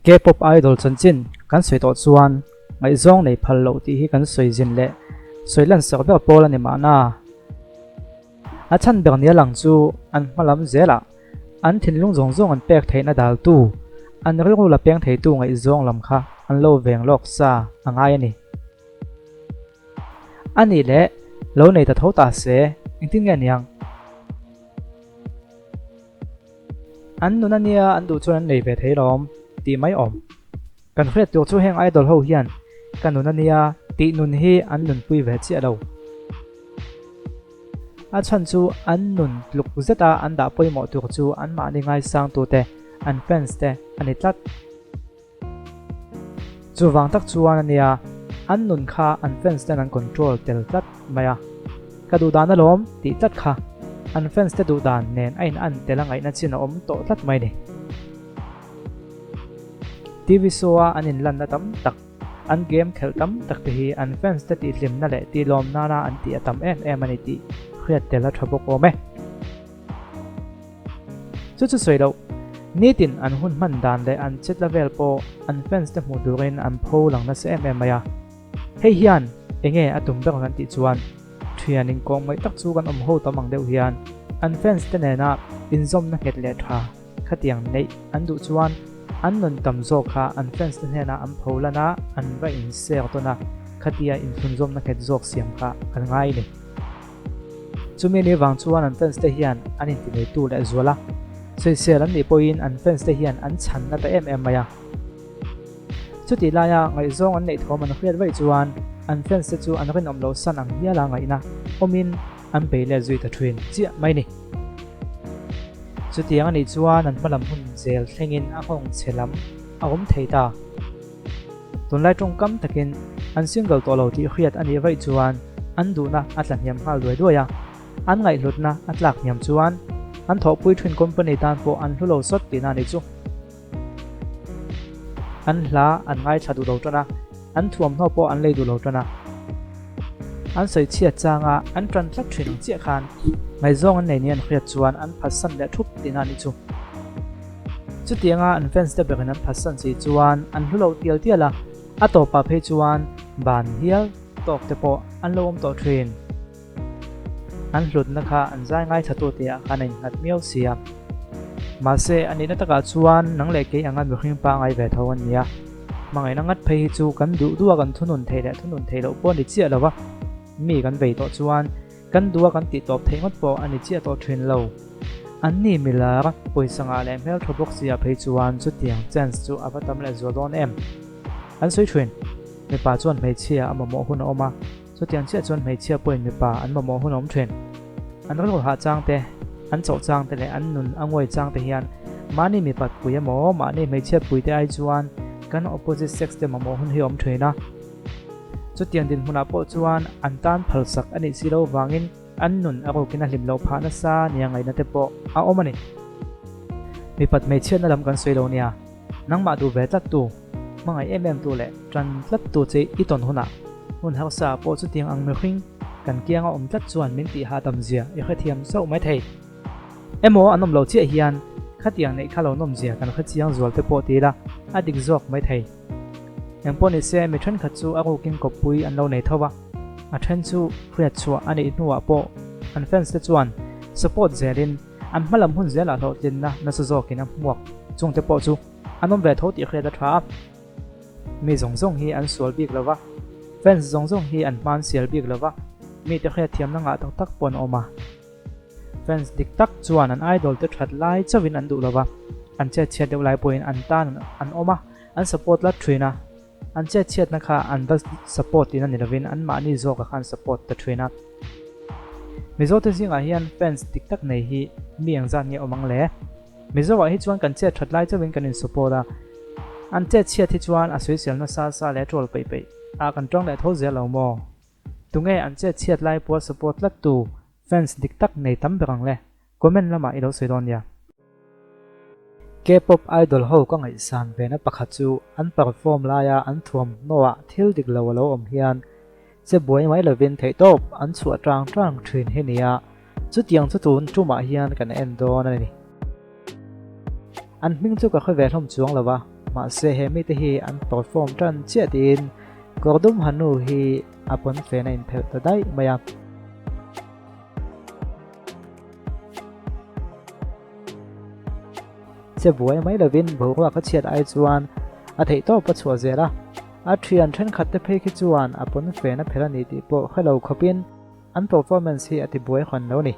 K-pop idol chanchin kan sawi tawh chuan ngaihzawng nei phal loh tih hi kan sawi zin leh sawi lansak ber pawl a ni mahna. A chhan ber nia lang chu an hma lam zelah an thinlung zawng zawng an pek theihna daltu, an rilru la peng theitu ngaihzawng lam kha an lo veng lawk sa a ngai a ni. A nih leh lo nei ta tho ta se, engtin nge niang? An nun a nia an duh chuan an nei ve thei lawm tih mai awm. Kan hriat tur chu heng idol ho hian ka nun a nia tih nun hi an nunpui ve chiah lo. A chhan chu an nun tluk zeta an dah pawimawh tur chu anmahni ngaisang tute, an fans te a ni tlat. Chuvang tak chuan a nia, an nun kha an fans ten an control tel tlat mai a. Ka duh dan alawm tih tlat kha an fans te duh dan nen a in an tel a ngaihna chin a awm tawh tlat mai ni. TV show a an inlanna tam tak, an game khelh tam tak te hi an fans te tihhlimna leh tihlawm nana an tih a tam em em a ni tih hriat tel a tha bawk awm e. Chu chu sawi loh, nitin an hun hman dan leh an chetla vel pawh an fans te hmuh turin an pho lang nasa em em mai a. Hei hian enge a tum ber kan tih chuan thian inkawng ngaih tak chu kan awm ho tam ang deuh hian an fans te nena inzawmna nghet leh tha khatiang neih an duh chuan an nun tam zawk kha an fans te hnena an pho lan a, an va inser tawn a, khatia inthlunzawmna nghet zawk siam kha an ngai a ni. Chumi ni vang chuan an fans te hian an intineitu leh zual a, sawisel an nih pawhin an fans te hian an chhan na ta em em mai a. Chutih laia ngaihzawng an neih thawm an hriat vaih chuan an fans te chu an rinawm loh san ang hiala ngaihna awmin an bei let zui ta thin chiah mai ni. Chutiang a nih chuan an hmalam hun zel thlengin a nghawng chhe lam a awm thei ta. Tunlai tawngkam takin an single tawh lo tih hriat a nih vaih chuan an duhna a tla hniam nghal duai duai a, an ngaihhlutna a tlak hniam chuan an thawhpui thin company tan pawh an hlu lo sawt tihna a ni chu. An hla an ngaithla duh lo tan a, an thuamhnaw pawh an lei duh lo tan a. An sawi chhiat changa an tan tlat thin ang chiah khan ngaihzawng an nei nia an hriat chuan an phatsan leh thup tihna a ni chu. Chutianga an fans te berin an phatsan si chuan an hlu lo tial tial a, a tawpah phei chuan ban hial tawk te pawh an lo awm tawh thin. An hlutna kha an zai ngaithla tu tihah khan a innghat miau si a. Mahse, a nihna takah chuan nang leh kei anga mihring pangai ve tho an ni a. Hmangaihna ngat phei hi chu kan duh duha kan thunun theih leh thunun theih loh pawh a ni chiah lo va, mi kan vei tawh chuan Kan duha kan tih tawp theih ngawt pawh a ni chiah tawh thin lo. An ni milar, pawisa ngah leh hmeltha bawk si ah phei chuan chutiang chance chu a va tam leh zual dawn em? An sawi thin. Mipa chuan hmeichhia a mamawh hun a awm a, chutiang chiah chuan hmeichhia pawhin mipa an mamawh hun a awm thin. An rilru hah chang te, an chawh chang te leh an nun a nguai chang te hian mahni mipat pui emaw mahni hmeichhiat pui te ai chuan kan opposite sex te mamawh hun hi a awm thin a. Chutiang dinhmunah pawh chuan an tan phalsak a nih si lo vangin an nun a rukin a hlim loh phah nasa nia ngaihna te pawh a awm a ni. Mipat hmeichhiatna lam kan sawi lo nia, nangmah duh ve tlat tu, hmangaih em em tu leh tan tlat tu che i tawn hunah hun harsa ah pawh chutiang ang mihring kan kianga awm tlat chuan min tih hahdam zia i hrethiam zauh mai thei. Emaw an awm lo chiah hian khatiang neih kha lo nawm zia kan hrechiang zual te pawh ti ila a dik zawk mai thei. Engpawh ni se, mi thenkhat chu a rukin kawppui an lo nei tho a, a then chu hriat chhuah a nih hnuah pawh an fans te chuan support zelin an hmalam hun zelah hlawhtlinna nasa zawkin a hmuak chungte pawh chu an awm ve tho tih hriat a tha a. Mi zawng zawng hi an sual bik lo va, fans zawng zawng hi an hman sial bik lo va, mite hriatthiamna ngah tak tak pawh an awm a. Fans dik tak chuan an idol te that lai chauhin an duh lo va, an chet chhiat deuh lai pawhin an tan an awm a, an support tlat thin a. An chet chhiatna kha an va support tihna ni lovin anmahni zawkah khan support ta thin a. Mizote zingah hian fans dik tak nei hi mi engzat nge awm ang le? Mizoah hi chuan kan chet that lai chauhin kan in support a, an chet chhiat hi chuan a sawisel nasa sa leh troll peih peih ah kan tawng leh tho zel lo maw? Tunge an chet chhiat lai pual support tlat tu fans dik tak nei tam ber ang le? Comment lamah i lo sawi dawn nia. K-pop idol ho ka ngaihsan ve na pakhat chu an perform laia an thuamhnaw ah thil dik lo a lo awm hian che buai mai lovin theihtawp an chhuah tang tang thin hi nia, chutiang chu tun tumah hian kan en dawn a ni. An hming chu ka hre ve hlawm chuang lo a. Mahse he mite hi an perform tan chiah tiin kawr dum ha nu hi a pawnfen a inphelh ta daih mai a. Che buai mai lovin boruak a chhiat ai chuan a theihtawp a chhuah zel a, a thian thenkhat te phei khi chuan a pawnfen a phelh a ni tih pawh hre lo khawpin an performance hi a ti buai hawn lo ni.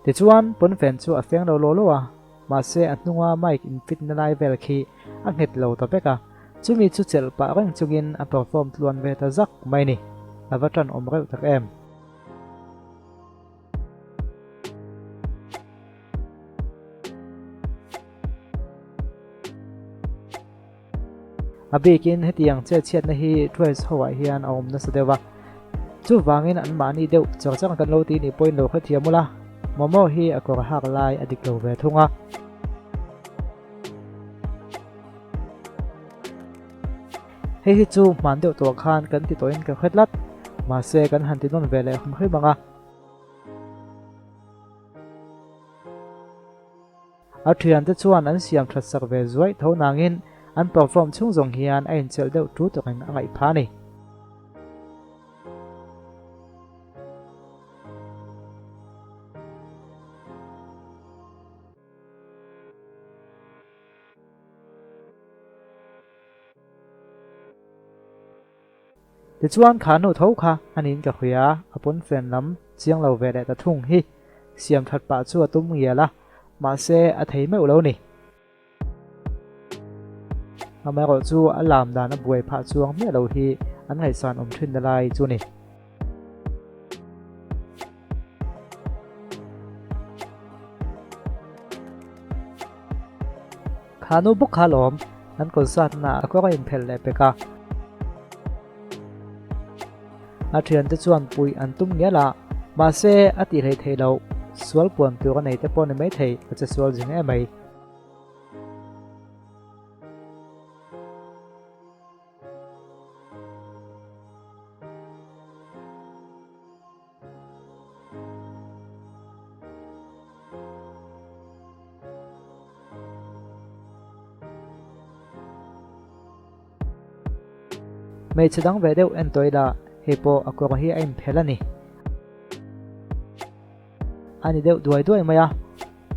Tichuan pawnfen chu a feng lo law law a, mahse a hnunga mic in fit na lai vel khi a nghet lo ta vek a, chumi chu chelh pah reng chungin a perform tluan ve ta zak mai ni. A va tan awm reuh tak em. A bikin hetiang chetchhiatna hi Trace ho ah hian a awm nasa deuh a, chuvangin anmahni deuh char char kan lo tih nih pawhin lo hrethiam ula, Momo hi a kawr hak lai a dik lo ve thung a. Hei hi chu hman deuh tawh khan kan ti tawhin ka hre tlat, mahse kan han ti nawn ve leh hrim hrim ang a. A thiante chuan an siam that sak ve zuaih tho nangin an perform chhung zawng hian a inchelh deuh tu tawkin a ngaih phah a ni. Tichuan kha nu tho kha a niin ka hria, a pawnfen lam chiang lo ve leh ta thung hi siam that pah chu a tum ngial a, mahse a thei meuh lo ni. Amaherawh chu a lam dan a buai phah chuang miah lo hi an ngaihsan awm thin na lai chu ni. Kha nu bawk kha lawm, an concert na a kawng a inphelh leh pek a. A thiante chuan puih an tum ngial a, mahse a tih hleih theih loh, sual puan tur a nei te pawh ni maithei, a che sual zing em mai. Hmeichhe dang ve deuh en tawh ila hei pawh a kawr hi a inphelh a ni. A ni deuh duai duai mai a,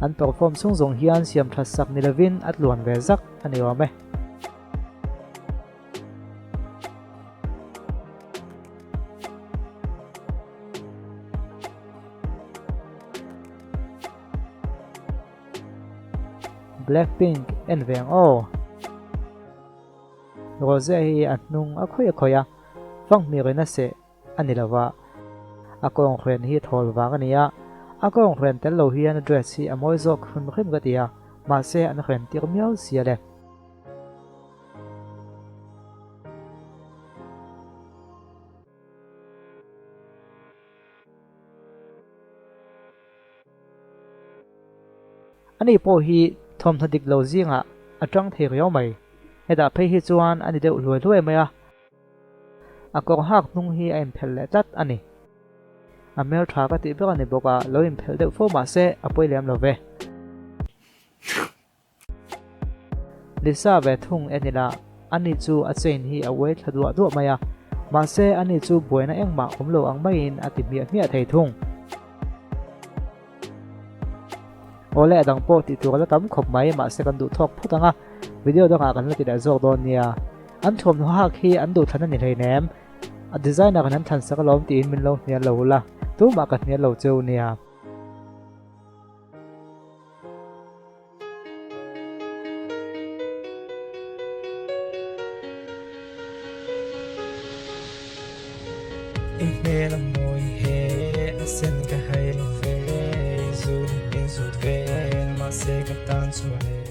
an perform chhung zawng hian siam that sak ni lovin a tluan ve zak a ni awm e. Blackpink en ve ang aw. Rose hi a hnung a khawih a khawih a, fanghmir in a seh a ni lova, a kawnghren hi thawl vang a ni a, a kawnghren tel lo hian a dress hi a mawi zawk hrim hrim ka ti a, mahse an hren tir miau sia le. Ani pawh hi thawmhnaw dik lo zingah a tang thei riau mai. Hetah phei hi chuan a ni deuh hluai hluai mai a. A kawr hak hnung hi a inphelh leh tlat a ni. A hmeltha ka tih ber a ni bawk a, lo inphelh deuh fo mah se a pawi lem lo ve. Lisa ve thung en ila, ani chu a chain hi a uai thla duah duah mai a, mahse ani chu buaina engmah awm lo ang maiin a ti hmiah hmiah thei thung. Awle a dang pawh tih tur a la tam khawp mai, mahse kan duh thawk phawt ang a, video dangah kan la ti leh zawk dawn nia. An thuamhnaw hak hi an duh thlan a ni hleinem, a designer in an thlan sak alawm tiin min lo hnial lo ula, tumah ka hnial lo cheu nia. I hmel a mawi he a sen ka hai lo ve, zut in zut vel mahse ka tan chuan e.